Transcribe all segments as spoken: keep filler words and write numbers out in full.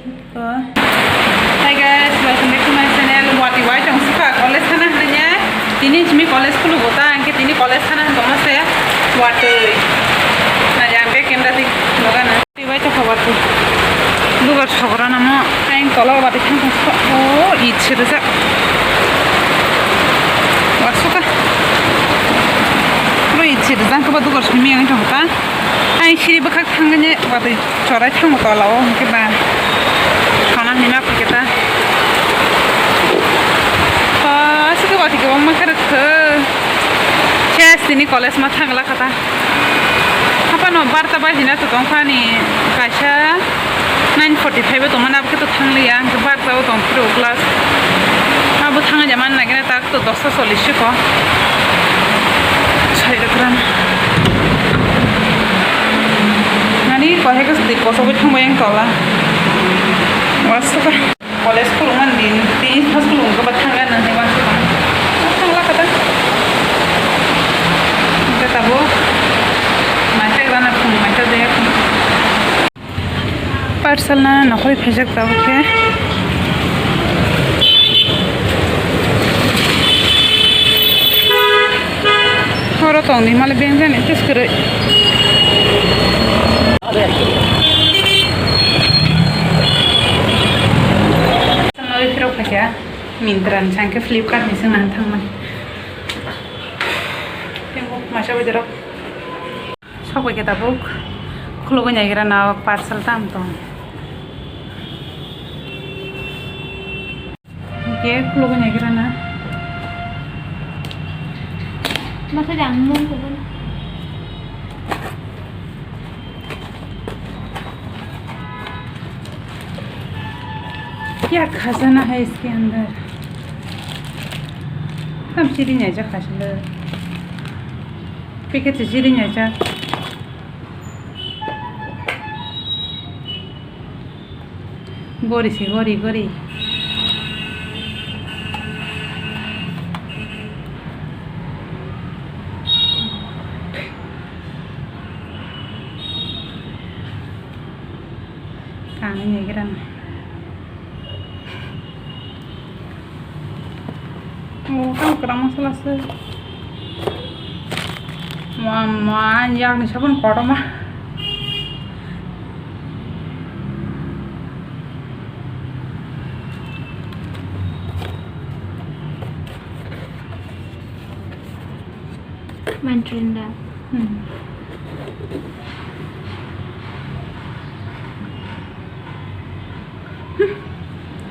Hi guys, welcome back to my channel. Watwi wai tong sukha college thana hwnwi. Tini simi college khulugo ta, hwnkhe tini college thana hwn tongma se watwi. Nari ang bag camera di nogana. Watwi wai tongkha watwi. Lugar sogra namo ayang tola watwi thang tong sukha. O, it se rijak. Wa sukha. Lo it se rijak, khe ba lugar simi ang tong ta. Ayang siri bwkhak thangani watwi. Chorai thango tola o, hwnkhe ba khana hinwi ma phai khe ta. Aswk watwi kwbangma khe rwkha. Ses tini college ma thang la kha ta. Haphano barta baji na to tong kha ni kaisa nine forty five o tongmani, abo khe to thang liya, hwnkhe barta o tong phiro class. Abo thang ja man nagina ta. To dosta chollish se ko. Sai rwkran. Nani kohai ko sdi kosogwi thangbai ang tola. Wasoka. College khulukmani din, tini first khulukgo ba thangya nang tei wasoka. Thangla kata. Hwnkhe tabuk. Maisa grana phung, maisa jaya phung. Parcel na nokhorwi phaijak tabuk khe. Oro tongdi male bengjani tes kwrwi. Parcel no phirok phaikha Myntra ni, sangkhe Flipkart ni swngna thangmani. Tei bo masa bai jorok. Sok bai khe tabuk khulugwi naigra na parcel tam tong. Hwnkhe khulugwi naigra na. Masa jang mung kubun. Kya khajana hai iske andar? Tam chiri nai ja khajana. Packet se chiri nai ja. Gori se gori gori. Kani naigra na. O, tamo kwbangma sala se. Ma, ma, yakni sabun kotorma. Mantrinda. Hmm.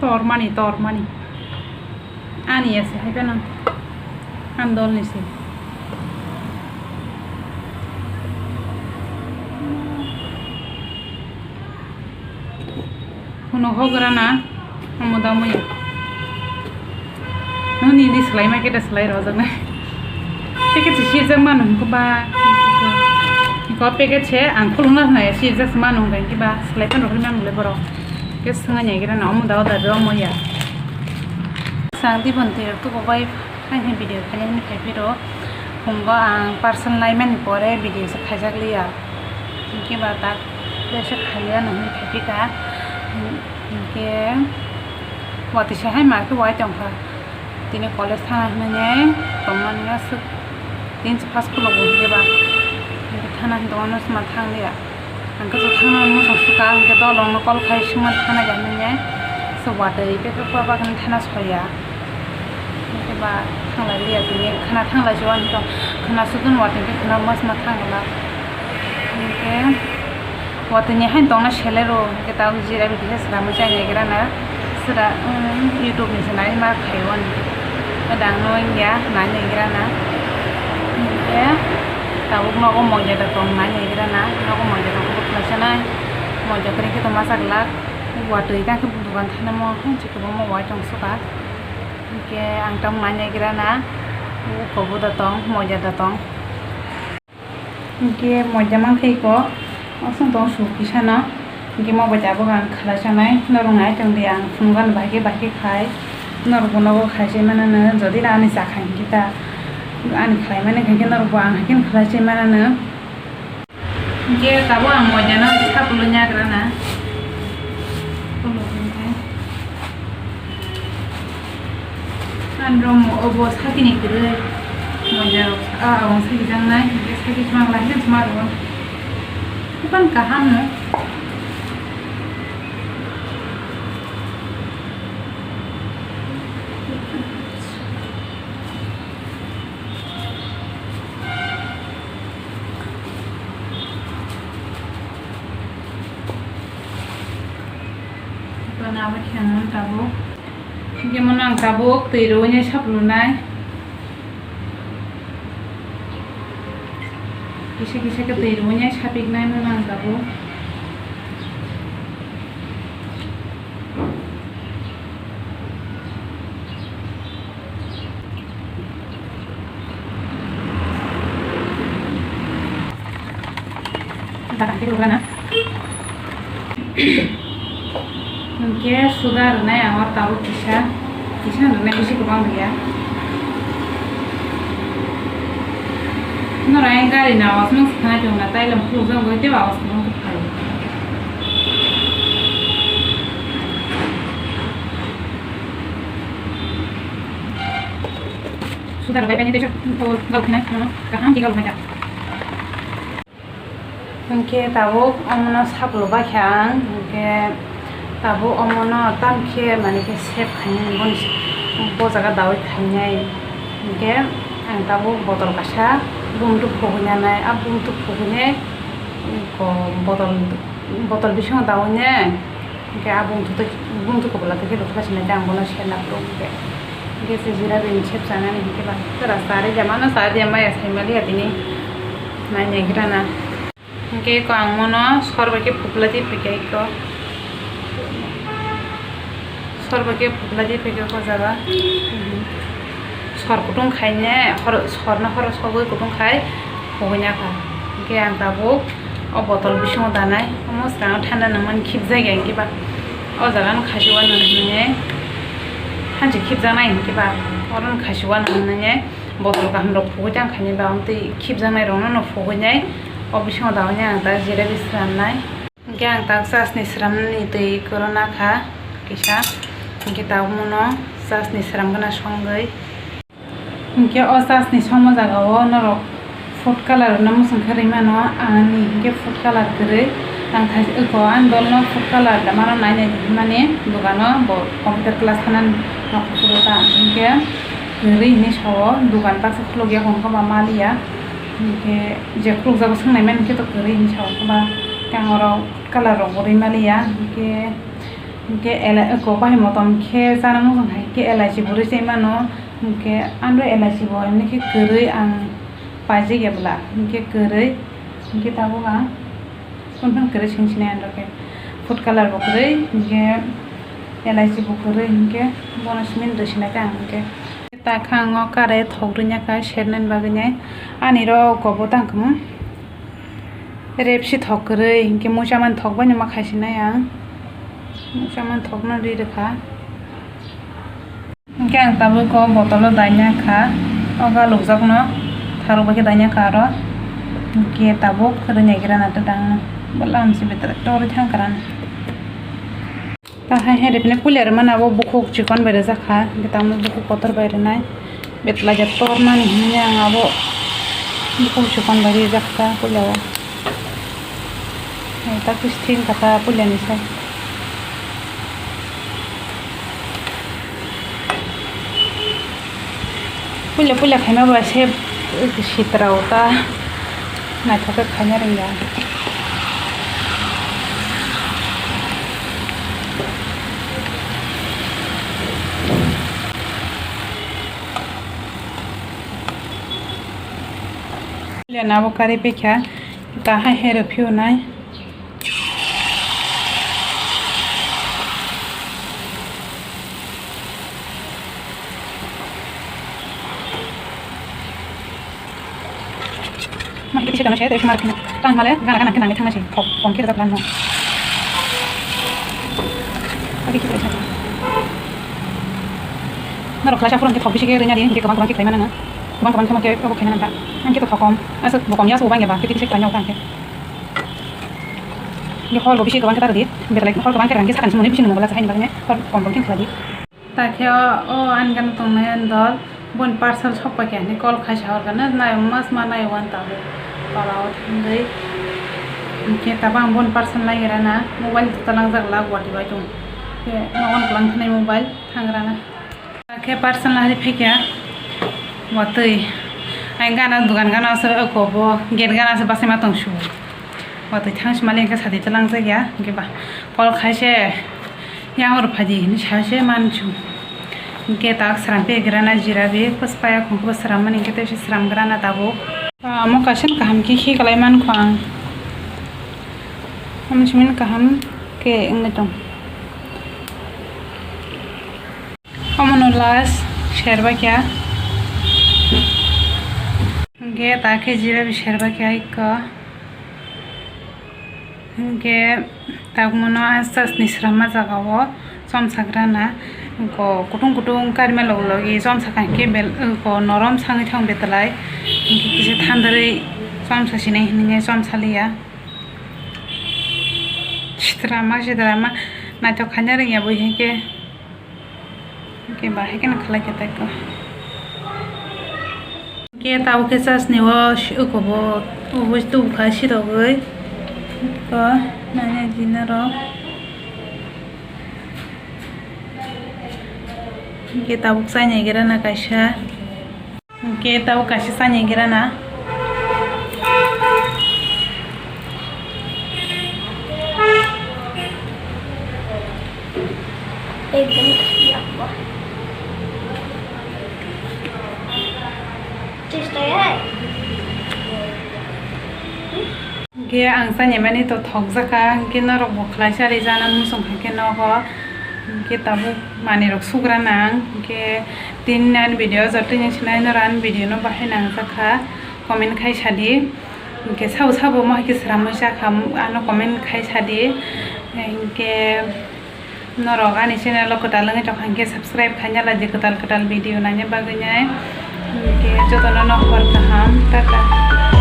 Tormani, tormani. Ani ase hai phano. Andol ni se. Kuno hogra na, omo da omo ya. Nini di slai ma khe da slai rw jak nai. Packet se sirjak mano hwnkhe ba. Iko packet se ang khulung na hwnai sirjak se mano hwnkhe ba slai phano rw phai mano le borok. Khe swngna naigra na omo da oda rw omo ya. Sang di bon twi rok tubu bai. Ang khe video khainani khai phiro, phungo ang parcel naimani pore video se khaijak liya. Hinkhe ba tak tei se khaiya nang hwnwi khai phika. Hinkhe watwi se hai ma khe wai tongkha. Tini college thana hinwi tongmani aswk tini se first khulukgo hinkhe ba. Hinkhe thana hinwi tongmani aswk ma thang liya. Ang khe thangna muchung sukha, ang khe dolongno call khai swngma thana ya hinwi, se watwi bebak bebak hinwi thana soya. Hinkhe ba thanglai liya tini, khwna thanglai si uanw tong, khwna sudun watwi khe khwna mas ma thang glak. Hinkhe watwi ni haino tongna selero, hinkhe tabuk jira bidi khe swrangwi chai naigra na. Sira, um, YouTube ni se nai ma khaio ani. Dang no wngya, nai naigra na. Hinkhe tabuk nogo moida da tong nai naigra na. Nogo moida da kubuk khlai sanai. Moida kwrwi khe tongma sa glak. Watwi tang khe dukan thanamo, hanchi kwbangma wai tong suka. Hinkhe ang tamo nai naigra na. Uko bo da tong, moida da tong. Hinkhe moida mankhe iko, osong tong su kisano. Hinkhe mo bai tabuk ang khlai sanai, norok nai tongdi ang phunukgani bahai khe bahai khe khai. Norok bo nogo khai se manano, jodi na ani chakha hinkhe ta ani khlai mani hinkhe norok bo ang hai khe khlai se manano. Hinkhe tabuk ang moidano sapulwi naigra na. Ang rom obo sakini kwrwi. Moila rok, ah, ang sakijaknai, hingke sakismang lai hwnwi sma rwo. Ipan kaham no. Tabuk. Hingke mono ang tabuk twi rwini saplunai. Kisa kisa khe twi rwini sapiknai mono ang tabuk. Hingke suda rwnai ang o tabuk kisa, kisa rwnai bisi kwbang rwya. Norok ayang gari ni awaaz no swkang tong na, tai lam khulukjak bai tei awaaz kwbang khe phaio. Suda rwbai bai ni teisa, o, galok hinai, ano, kaham khe galok hinai ta. Hingke tabuk omono saplubakha ang, hingke tabuk omono tamkhe, mane khe save khainai, boni, bo jaga dawi khainai. Hingke ang tabuk botol kaisa bumtwi phukuinanai, a bumtwi phukuinai, ko botol, botol bisingo dawine. Hingke a bumtwi, bumtwi kobola twi khe rwkha sinai tei ang bono serna phuru hingke. Hingke se jira bini sep chanani hingke ba. Tei rasta ari jama no sa dia maya sai maliya tini. Nai nai gira na. Hingke ko ang mono sor bai khe phuklai di phaikha iko. Sor bai khe phuklai di phaikha ko jaga. Sor kutung khaine, hor, sorno horo sogwi kutung khai phukuina kha. Hingke ang tabuk o botol bisingo danai, omo swkang thanda nangmani khibjak ya hingke ba. O jaga no khasiwa nang hinwi hansi khibjaknai hingke ba, oro no khasiwa nang hinwi botol kaham rok phugui tang khaini ba, amtwi khibjaknai rok no phugui nai o bisingo daui nai ang ta jera bisranai. Hingke ang tak chasni sramnani twi kwrwna kha kisa, hingke tabukno chasni sramgwna songwi. Hingke o chasni songma jaga o norok food color no mwsang khe rwimano, ani hingke food color kwrwi. Ang thai eko ani dolno food color da mano nai nai hinmani dogano bo computer class thanani nokho phuru ta hingke kwrwi hinwi sao, dogan baksa khulukya hwnkhe ba maliya, hingke je khulukjago swngnai mani khe to kwrwi hinwi sao, hwnkhe ba tei ang oro food color rok bo rwi maliya, hingke. Hingke ela-, eko bahai motom khe chana mokang hai khe elaichi bo rwi chai mano, hingke ano elaichi bo emni khe kwrwi ang paijak ya bwla, hingke kwrwi, hingke tabuk ang phone phone kwrwi seng sinai ang khe food color bo kwrwi, hingke elaichi bo kwrwi, hingke bono simi rwi sinai khe ang hingke. Ta kha ang o kare thok rwnya kha sernani bagwi nai. Ani rok kobo tang khe mo. Repsi thok kwrwi hinkhe muicha mani thok bai no ma khai sinai ang. Muicha mani thok no ri rwkha. Hinkhe ang tabuk o botolo daina kha. O galukjak no tharok bai khe daina kha aro. Hinkhe tabuk kwrwi nai gira na ta dang no. Bwla ang se betra torwi thang kha rani. Ta hai hai rwphina puila rwmani abo bukhuk chikon bai rwjak kha, hwnkhe tamo bukhuk kotor bai rwnai, betlaija tormani hinwi ang abo bukhuk chikon bai rwjak kha puila o. Hai ta khe sithik wngkha ta puilani sai. Puila puila khaima bai se sitra o ta naithok khe khaina rwngya. Puila nabo kari pekha ta hai hai rw phiyonai. Maki kisa kana saya terus marah kena. Tang hale gana gana kena nangni thangna si. Kok kong kira plan no. Maki kisa kisa. Norok khlai sa phuru hwnkhe thok bisi khe rwnya di, hwnkhe kwbang kwbang khe khlai mano. Kwbang kwbang khe ma khe obo khlai mano ta. Ang khe to thok kom. Aswk bo kom ya aswk bo bang ya ba. Khe kisa khlai ya ta hwnkhe. Hwnkhe hor bo bisi kwbang khe ta rwdi, belai hor kwbang khe rang khe sakani simi bising nang belai sa haini bagwi hor kom kom khe khlai di. Ta khe o, o ani gana tongnai ani dol, boni parcel sok pai khe ani call khai sa hor gana, nai mas ma nai wan ta bo, tola o thangwi. Hwnkhe tabang boni parcel nai gra na, mobile ta langjak la Guwahati bai tong. Khe nogon kwlang thanai mobile thang gra na. Khe parcel nahari phaikha watwi. Ai gana dugan gana se oko bo gate gana se basai ma tong su. Watwi thang sima lengkha sadi talang jakya. Hwnkhe ba call khaise yang oro phaidi hinwi saise manchu. Hwnkhe tak sram pe grana jira bi puspaya khungkhe sram mani hwnkhe tei sram grana tabuk. Amo kaisa kaham khe khe kalai mankho ang. Amo simin kaham khe wngwi tong. Omono last serba kya. Hwnkhe ta khe jira bi serba kya ikko. Hwnkhe tabukmono aste aste ni sramma jaga o chomsa grana. Ko kutung kutung karima log logi chomsa kha hwnkhe bel ko norom sangwi thang betalai. Hwnkhe kisa thandarwi chomsa sinai hinwi chomsa liya. Sitra ma sitra ma naithok khaina rwngya bo hwnkhe. Hwnkhe bahai kheno khlai khe tei ko. Hwnkhe tabuk khe chasni o si-, ukobo, ubo tubukha sirogwi. Ko nanya jinaro. Hwnkhe tabuk chainai gira na kaisa. Hwnkhe tabuk kaisa chainai gira na. Ekdom thangya. Chesta hai. Hwnkhe ang chainai mani to thokjakha, hwnkhe norok bo khlai charwi jana muchung hai khe nogo. Hwnkhe tabuk manwi rok sugra nang, hwnkhe tini ani video o jotoino sinai norok ani video no bahai nangjakha, comment khai sadi. Hwnkhe sabo sabo omo hai khe sramwi chakha, ano comment khai sadi. Hwnkhe norok ani channel o kwtal wngwi tongkha hwnkhe subscribe khaina laidi kwtal kwtal video naina bagwi nai. Hwnkhe jotono no hor kaham, tata.